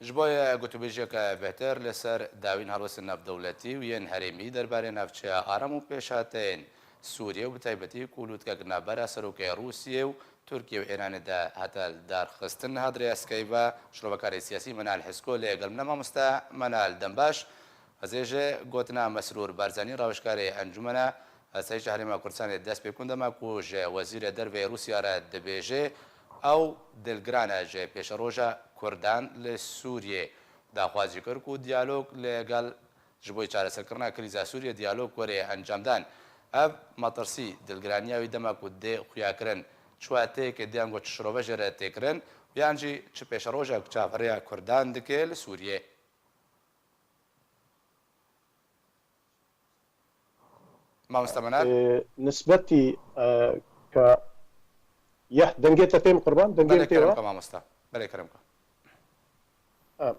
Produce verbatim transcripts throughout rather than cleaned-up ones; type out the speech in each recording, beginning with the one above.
Ji bo ye gotûbêjiyeke bêhtir li ser dawîn helwestên navdewletî û yên herêmî derbarê navçeya aram û pêşhateyên Sûriyê û bi taybetî ku lûtkek navbera serokê Rûsiyê û Tirkiye û Îranê de hate lidarxistin, hat rêya Skype şirovekarê siyasî Menal Hisko lê gel min e. Mamoste Menal, dem baş. Ez ê ji gotina Mesrûr Barzanî, rawişkarê Encûmena Asayîşa Herêma Kurdistanê dest pê bikim, dema ku ji Wezîrê Derve yê Rûsya re dibêje, ew dilgiran e ji pêşeroja Kurdan li Sûriyê. Daxwaz jî kir ku diyalog li gel, ji bo çareserkirina krîza Sûriyê diyalog were encamdan. Ev metirsî, dilgiraniya wî dema ku dê xuyakirin, çi wexteyekê diyan ku çi şirove jê re tê kirin, yan jî çi pêşerojek çaverêya Kurdan dike li Sûriyê? Mamoste Menal? Ee, nisbetî, e, ka, yeh, dengê te têm qurban, dengê Belê, te kerem wa? Ka mamoste. Belê, kerem ka. Ha.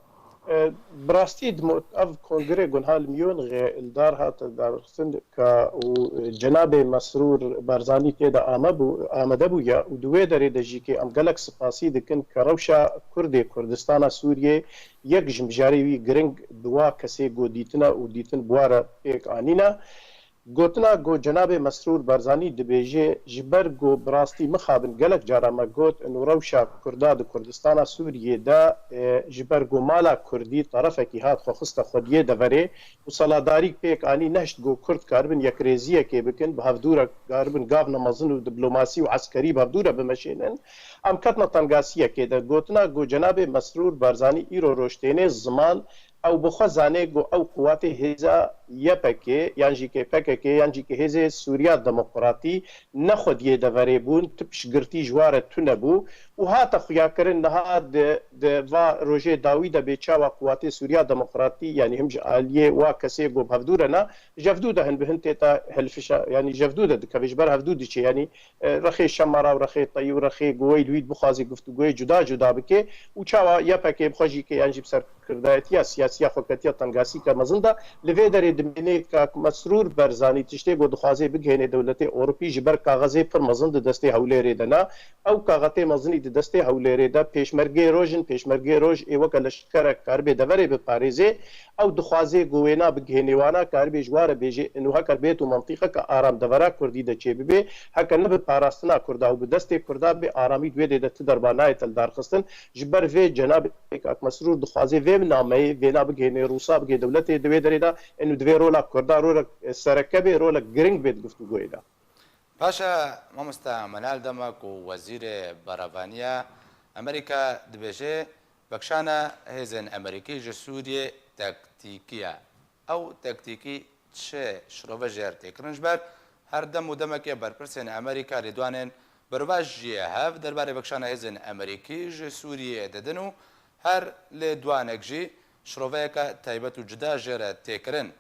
E, bi rastî dimo-, ev kongre gunha li Miyonixê li dar hate darxistin ka û, e, cenabê Mesrûr Barzanî tê de amebû, amade bûye û di wê derê de jî kê em gelek spasî dikin ka rewşa Kurdê Kurdistana Sûriyê yek ji mijarê wî giring bi wa kesê ku dîtine û dîtin bi wa re pêk anîne. Gotina ku cenabê Mesrûr Barzanî dibêje, ji ber ku bi rastî mixabin gelek cara me got, û rewşa Kurda di Kurdistana Sûriyê de, e, ji ber ku mala Kurdî terefekî hat xwe xiste xwediyê deverê û seladarîk pêk anî, nehişt ku Kurd karibin yekrêziyekê bikin, bi hevdû re karibin gavna mezin û diplomasî û eskerî bi hevdû re bimeşênin. Em ketine tengasiyekê de. Gotina ku cenabê Mesrûr Barzanî îro roj têne ziman, ew bi xwe zane ku ew quwatê hêza Y P G yan jî kê P K K yan jî kê Hêzê Sûriya Demokratî ne xwediyê deverê bûn, tu piştgirtî ji wa re tune bû û hate xuyakirin niha di, di va rojê dawî de bê çawa quwatê Sûriya Demokratî, yanî him ji aliyê wa kesê ku bi hevdû re ne, ji hevdû de hin bi hin tête hilfişa-, yanî ji hevdû de dikeve, ji ber hevdû diçe, yanî e, rexê Şemara û rexê Teyî û rexê Guweyl wî bixwaze guftûgoyê cuda cuda bike û çawa Y P G bi xwe jî ke yan jî bi serkirdayetiya siyasiya xwe ketiya tengasîka mezin de, li vê derê dimîne Kak Mesrûr Barzanî tiştê ku dixwaze bigihêne dewletê Ewropî ji ber kaxezê pir mezin di destê Hewlêrê de ne. Ew kaxetê mezinî di destê Hewlêrê de pêşmergê roj in, pêşmergê roj ê weke leşkerek karibe deverê biparêze. Ew dixwaze ku wêna bigihêne wana, karibê ji wa re bêje, ino heke bêt û mentiqeke aram devera Kurdî de çêbibe, heke ne bi parastina Kurda û bi destê Kurda bê, aramî di wê dê de ti derba nayê te lidarxistin. Ji ber vê cenabê Kak Mesrûr dixwaze vê nameyê, vêna bigihêne Rûsa, bigihê dewletê di wê derê de, ino divê rola Kurda, rolek sereke bê, rolek giring bê di guftûgoyê de. Baş e, mamoste Menal, dema ku Wezîrê Berevaniya Amerîka dibêje, vekişana hêzên Amerîkî ji Sûriyê tektîkî ye. Ew tektîkî çi şirove jê re tê kirin? Ji ber her dem û demekê berpirsên Amerîka lêdwanên bervaş jî hev derbarê vekişana hêzên Amerîkî ji Sûriyê didin û her lêdwanek jî şiroveyeke taybet û cuda jê re tê kirin.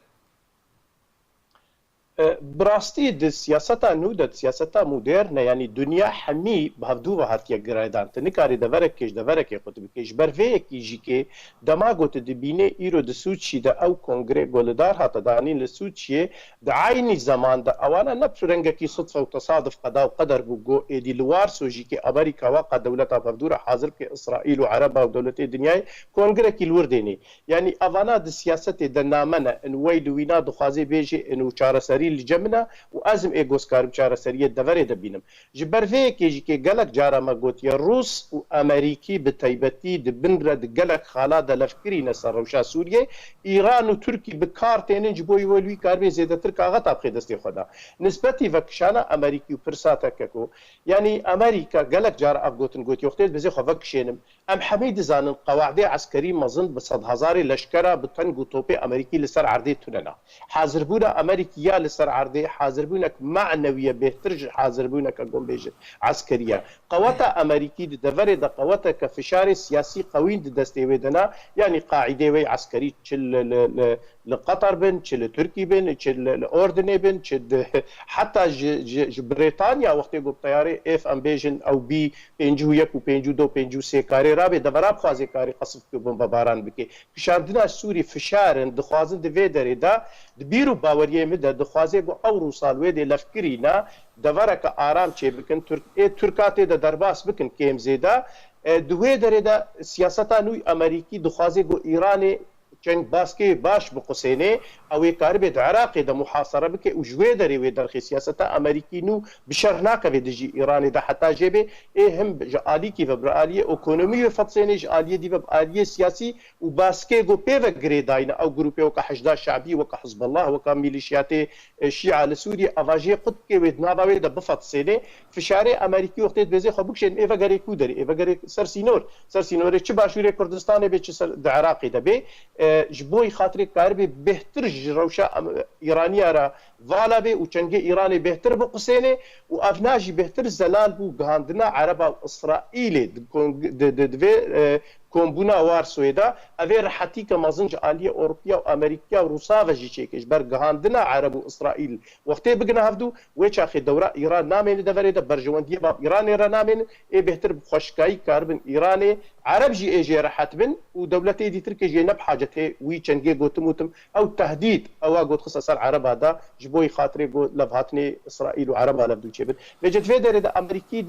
E, bi rastî di siyaseta nû de, di siyaseta moderne, yanî dinya hemî bi hevdû ve hatiye girêdan. Tu nikarî deverekê ji deverekê xwe tu bikê. Ji ber vê yekî jî kê dema ku tu dibînê îro di Sûçî de ew kongre ku li dar hate danîn li Sûçiyê, di eynî zeman de ewana ne bi rengekî sidfe û tesaduf qeda û qeder bû ku êdî li Warso jî kê Amerîka wa qe dewleta bi hevdû re hazir bike, Îsraîl û Ereba û dewletê dinyayê kongrekî li wir dênê. Yanî evana di siyasetê de name ne, in wey li wîna dixwaze bêje, in û çareserî li cem min e û ez im ê ku ez karim çareseriyê deverê de bînim. Ji ber vê yekê jî kê gelek cara me gotiye, Rûs û Amerîkî bi taybetî di bin re di gelek xala de levkirî ne ser rewşa Sûriyê, Îran û Tirkî bi kar tênin ji bo wê li wî karibê zêdetir kaxeta bixê destê xwe de. Nisbetî vekişana Amerîkî û pirsa te ke ku, yanî Amerîka gelek cara ev gotin gotiye, wextê ez dibêjê xwe vekişênim, Em hemî dizanin qewedê eskerî mezin bi sedhezarê leşkera bi teng û topê Amerîkî li ser erdê tune ne. Hazirbûna Amerîkî ya li ser erdê hazirbûnek manewî ye bêhtir ji hazirbûneke, gom bêjin, eskerî ye. Qeweta Amerîkî di deverê de qeweteke fişarê siyasî qewîn di destê wê de ne, yanî qaîdê wê eskerî çi li, li, li, li Qeter bin, çi li Tirkî bin, çi li, li Ordinê bin, çi di, heta ji, ji, ji Brêtanya wextê ku bi teyarê F, em bêjin, ew bî pêncî û yek û pêncî û du û pêncî û sê karê rabe, devera bixwaze karî qesf bike û bombebaran bike. Kişandina Sûrî fişar in, dixwazin di vê derê de, di bîr û baweriyê min de, dixwaze ku ew Rûsa li wê dê levkirî ne, devereke aram çêbikin, Tirk, ê Tirka tê de derbas bikin kêm zêde, E, di wê derê de siyaseta nû Amerîkî dixwaze ku Îranê çend baskê baş biqusêne, ew ê karibe di Iraqê de muhasere bike û ji wê derê wê derxê siyaseta Amerîkî nû bi şer nakeve dijî Îranê de heta jê bê, ê him ji alîkî ve bi aliyê ekonomî wê fetsêne, ji aliyê dî ve bi aliyê siyasî û baskê ku pê ve girêdayî ne ew grûpê weke Heşda Şe'bî, weke Hizbullah, weke mîlîşiyatê, e, Şîa li Sûriyê, ava jê qut bike wê di nava wê de bifetsêne. Fişarê Amerîkî wextê dibêje xwe bikişênin, ê vegerê ku derê, ê vegerê ser sînor. Ser sînorê çi başûrê Kurdistanê bê, çi ser di Iraqê de bê. E, ji bo xatirê karibê bêhtir ji rewşa Am-, Îraniya re vala bê û çengê Îranê bêhtir biqusêne û ev na jî bêhtir zelal bû gihandina Ereba û Îsraîlê di kon-, di, di, di vê, e, kombûna Warsoyê de. Ev ê rehetîke mezin ji aliyê Ewropiya û Amerîkiya û Rûsa ve jî çêke ji ber gihandina Ereb û Îsraîl. Wextê bigine hevdû, wê çaxê dewra Îran namêne deverê de, berjewendiyê va Îranê re namênin, ê bêhtir bi xweşikayî karibin Îranê, Ereb jî ê jê rehet bin û dewletê dîtirkê jê ne bi hacetê wî çengê gotim û tim. Ew tehdîd, ewa got xiste ser Ereba da, ji bo yî xatirê got levhatinê Îsraîl û Ereba levdû çêbin. Vêce di vê derê de Amerîkî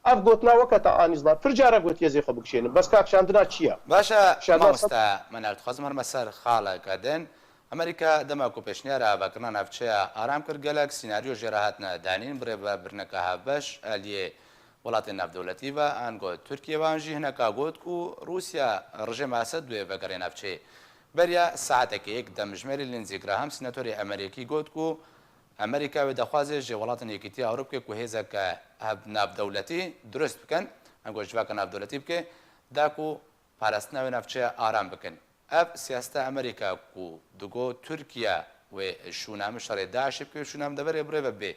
ev gotina weke te anî ziman. Pir cara gotiye zê xwe bikişênin. Bes ka kişandina çi ye? Baş e, Kişandina mamoste Menel, dixwazim herme ser xaleke din. Amerîka dema ku pêşniyara vekirina navçeya aram kir, gelek sînaryo jê re hatine danîn, bi rê ve birneka hevbeş aliyê welatên navdewletî ve, ango Tirkiye ve, an jî hineka got ku Rûsya, rejîma Esed wê vegerê navçeyê. Beriya saetekê yek demjimêrê Lindsey Graham, sînatorê Amerîkî, got ku Amerîka wê daxwazê ji welatên Yekîtiya Ewropê ku hêzeke hev-, navdewletî durust bikin, ango civaka navdewletî bike, da ku parastina wê navçeya aram bikin. Ev siyaseta Amerîka ku digo Tirkiye wê şûna min şerê DAIŞê bike, şûna min deverê bi rê ve bê.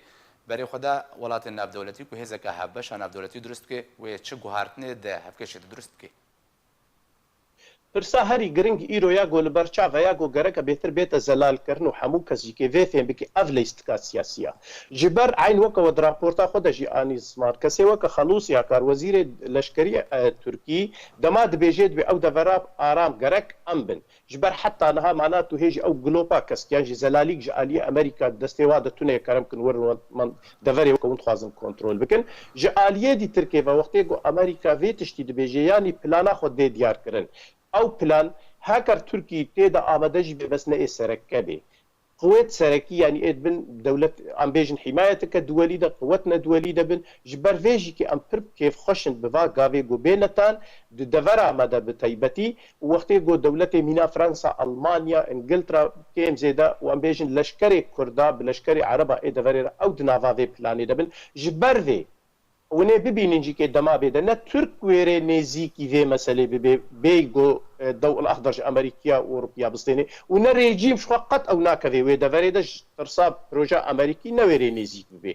Berê xwe da welatên navdewletî ku hêzeke hevbeş a navdewletî durust bike, wê çi guhartinê di hevkêşê de durust bike? Pirsa herî giring îro ya ku li ber çav e ya ku gereke bêtir bête zelalkirin û hemû kes jî kê vê fêm bike ev lîstika siyasî ya. Ji ber eyn weke we di raporta xwe de jî anî ziman, kesê weke Xelûsî Akar, wezîrê leşkerî, e, Tirkî, dema dibêje dibê ew devera aram gerek em bin. Ji ber heta niha mana tu hê jî ew glopa keskiyan jî zelalîk ji aliyê Amerîka di destê wa de tune ye, kerem kin werin we, man deverê weke hûn dixwazin kontrol bikin. Ji aliyê dî Tirkê ve wextê ku Amerîka vê tiştî dibêje, yanî plana xwe dê diyar kirin. Ew plan, heker Tirkî tê de amade jî bê, bes ne ê sereke bê. Quwet serekî, yanî ê dibin dewlet, em bêjin hîmayeteke duwelî de, quwet nedwelî de bin. Ji ber vê jî ki em pir kêfxweş in bi va gavê ku bê netan, di devera me de bi taybetî, û wextê ku dewletê mîna Fransa, Almanya, Îngiltera kêm zêde û em bêjin leşkerê Kurda bi leşkerê Ereba ê deverê re ew di nava vê planê de bin. Ji ber vê, hûn ê bibînin jî kê dema bê de ne Tirk wêrê nêzîkî vê meselê bibe, bêy ku, e, Dew El Exder ji Amerîkiya û Ewropiya bistêne û ne rejîm ji xwe qet ew nakeve wê deverê de ji tirsa proje Amerîkî ne wêrê nêzîk bibe.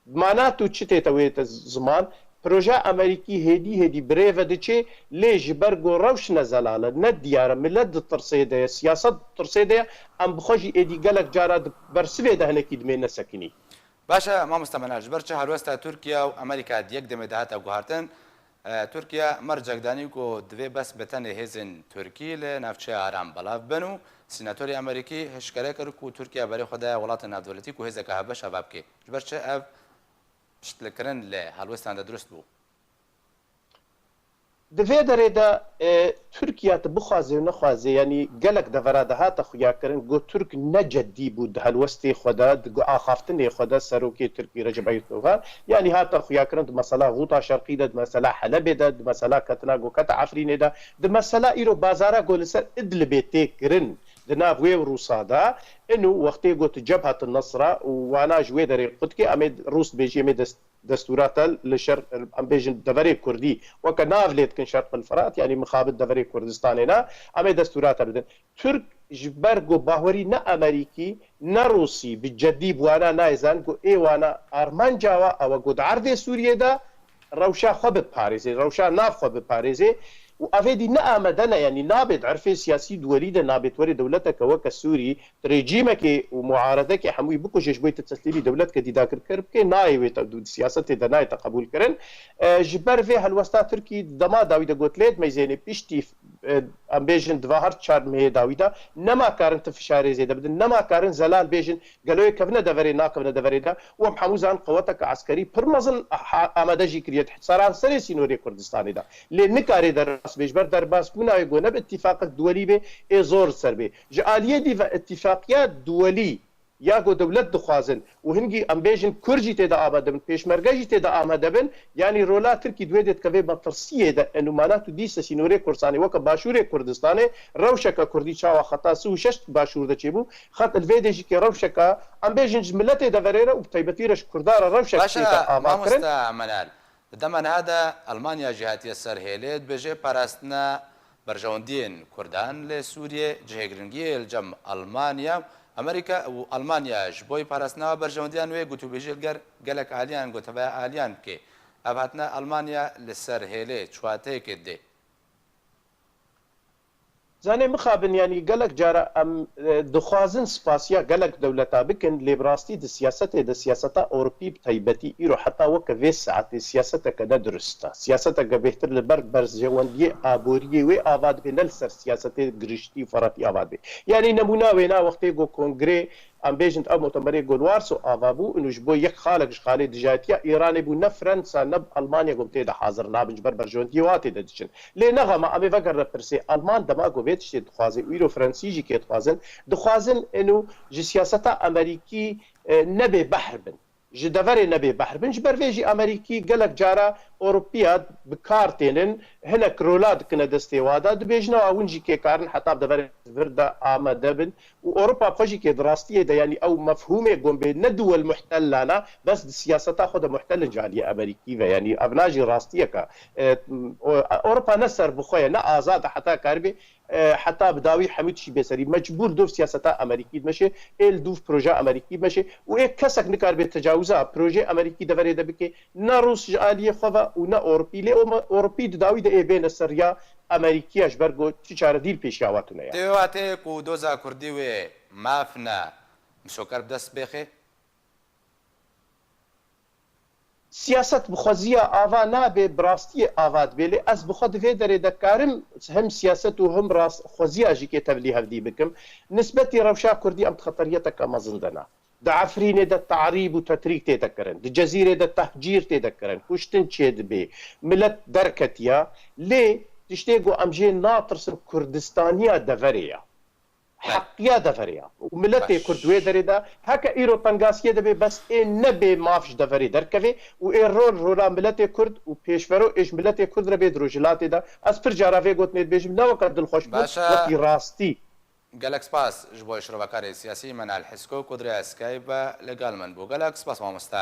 Mana tu çi tê te wê te ziman? Proje Amerîkî hêdî hêdî bi rê ve diçe, lê ji ber ku rewş ne zelal e, ne diyar e, milet di tirsê de ye, siyaset di tirsê de ye, em bi xwe jî êdî gelek cara di bersivê de hinekî dimê nesekinî. Baş e, mamoste Menal, ji ber çi helwesta Tirkiye û Amerîka di yek demê de hate guhartin? E, Tirkiye mercek danî ku divê bes bi tenê hêzên Tirkî li navçeya Aram belav bin û sînatorê Amerîkî hişkare kir ku Tirkiye berê xwe daye welatên navdewletî ku hêzeke hevbeş ava bike. Ji ber çi ev piştlikirin li helwestan de dirust bû? Di vê derê de, e, Tirkiye tu bixwaze û nexwaze, yanî gelek devera de hate xuyakirin, ku Tirk ne ceddî bû di helwestê xwe de, di axaftinê xwe de serokê Tirkî Recep Tayyip Erdogan, yanî hate xuyakirin di mesela Xûta Şerqî de, di mesela Helebê de, di mesela ketina ku kete Efrînê de, di mesela îro bazara ku li ser Idlibê tê kirin di nav wê û Rûsa de, ino wextê ku tu Cebhet Nesra û wana ji wê derê qutkê, em ê Rûs dibêjî, em ê dest destûra te li şer, em bêjin deverê Kurdî, weke nav lê dikin Şerq el Firat, yanî mixabin deverê Kurdistanê ne, em ê destûra te bidin. Tirk ji ber ku bawerî ne Amerîkî, ne Rûsî bi ceddî bi wana nayê zan ku ê wana armanca wa ew e ku di erdê Sûriyê de rewşa xwe biparêzê, rewşa nav xwe biparêzê û ev êdî ne amade ne, yanî nabêt erfê siyasî duwelî de nabêt werê dewleteke weke Sûrî, rejîmekê û muaredekê hemûyî bikuje ji bo yê teslîmî dewletke dîdagirker bike, nayê wê te, di siyasetê de nayê te qebûl kirin. E, ji ber vê helwesta Tirkî dema dawî de got, lê dimeyzênê piştî e, em bêjin di va her çar mehê dawî de nema karin tu fişarê zêde bidin, nema karin zelal bêjin gelo yê kevine deverê, nakevine deverê de û em hemû zanin qeweteke eskerî pir mezin ha-, amade jî kiriye di seranserê sînorê Kurdistanê de. Lê nikare derbas bê, ji ber derbasbûna wê ku ne bi îtîfaqek duwelî bê, ê zor li ser bê. Ji aliyê dî ve îtîfaqiya duwelî ya ku dewlet dixwazin û hingî em bêjin Kurd jî tê de amade bin, pêşmerge jî tê de amade bin, yanî rola Tirkî di wê dê dikeve metirsiyê de, enû mana tu dîse sînorê Kurdistanê weke Başûrê Kurdistanê rewşeke Kurdî çawa xeta sî û şeş Başûr de çêbû, xet li vê dê jî kê rewşeke, em bêjin ji miletê de verê re û bi taybetî re ji Kurda re rewşek tê de Baş e, ava kirin. Mamoste Menal. Di dema niha de Almanya jî hatiye ser hêlê, dibêje parastina berjewendiyên Kurdan li Sûriyê cihê giringiyê li cem Almanya, Amerîka û Almanya ji bo parastina berjewendiya nû yê gotûbêjî li gel gelek aliyan, goteveya aliyan bike. Ev hatina Almanya li ser hêlê çi wateyekê didê? Zanê mixabin, yanî gelek cara em, e, dixwazin spasiya gelek dewleta bikin, lê bi rastî di siyasetê de, siyaseta Ewropî bi taybetî îro heta weke vê saetê siyaseteke ne durist e. Siyaseteke bêhtir li ber berjewendiyê aboriyê wê ava dibe, ne li ser siyasetê giriştî û feratî ava dibe. Yanî nemûna wêna wextê ku kongrê, em bêjin ev mutemerê ku li Warsaw ava bû, û ji bo yek xalek ji xalê dijayetiya Îranê bû, ne Fransa ne Almanya ku tê de hazir nabin, ji ber berjewendiyê wa tê de diçin. Lê nexema, em ê vegerine pirsê, Alman dema ku vê tiştê dixwaze û îro Fransî jî kê dixwazin, dixwazin êno ji siyaseta Amerîkî, e, nebê behr bin. Ji deverê nebê behr bin. Ji ber vê jî Amerîkî gelek cara Ewropiya bi kar tênin, hinek rola dikine destê wa de, dibêjin ewa hûn jî kê karin heta bi deverê vir de amade bin. Û Ewropa xwe jî kê di rastiyê de, yanî ew mefhûmê gombê ne duwel muhtellan e, bes di siyaseta xwe de muhtel in ji aliyê Amerîkî ve. Yanî ev na jî rastiyek e. E, o, Ewropa ne serbixwe ye, ne azad e, heta karibê, e, heta bi dawî hemû tişî bê serî. Mecbûr dov siyaseta Amerîkî dimeşê, ê li dûv proje Amerîkî dimeşê û ê kesek nikaribe tecawiza projeyê Amerîkî deverê de bike. Ne Rûs ji aliyê xwe ve û ne Ewropî. Lê Ewropî di dawî de ê bêne ser riya Amerîkiya ji ber ku çi çaredî li pêşiya wa tune ye. Tê wê wateyê ku doza Kurdî wê maf ne, misoker bi dest bêxê? Siyaset bi xweziya ava nabe, bi rastiyê ava dibe. Lê ez bi xwe di vê derê de karim hem siyaset û hem rast xweziya jî kê tevlî hevdî bikim. Nisbetî rewşa Kurdî em di xeteriyeteke mezin de ne. Di Efrînê de tarîb û tetrîk tê de kirin. Di Cezîrê de tehcîr tê de kirin. Kuştin çê dibe. Milet derketiya. Lê tiştê ku em jê natirsin Kurdistaniya deverê ya. Heqiya deverê ya. Û miletê Kurd wê derê de heke îro tengasiyê de bê, bes ê nebê maf ji deverê derkeve û ê rol rola miletê Kurd û pêşvero ê ji miletê Kurd re bê di rojhilatê de. Ez pir cara vê gotinê dibêjim, ne weke dilxweşbûn, Baş e. Wekî rastî. Gelek spas ji bo şirovekarê siyasî Menal Hisko ku di rêya Skype ve li gel min bû. Gelek spas mamoste.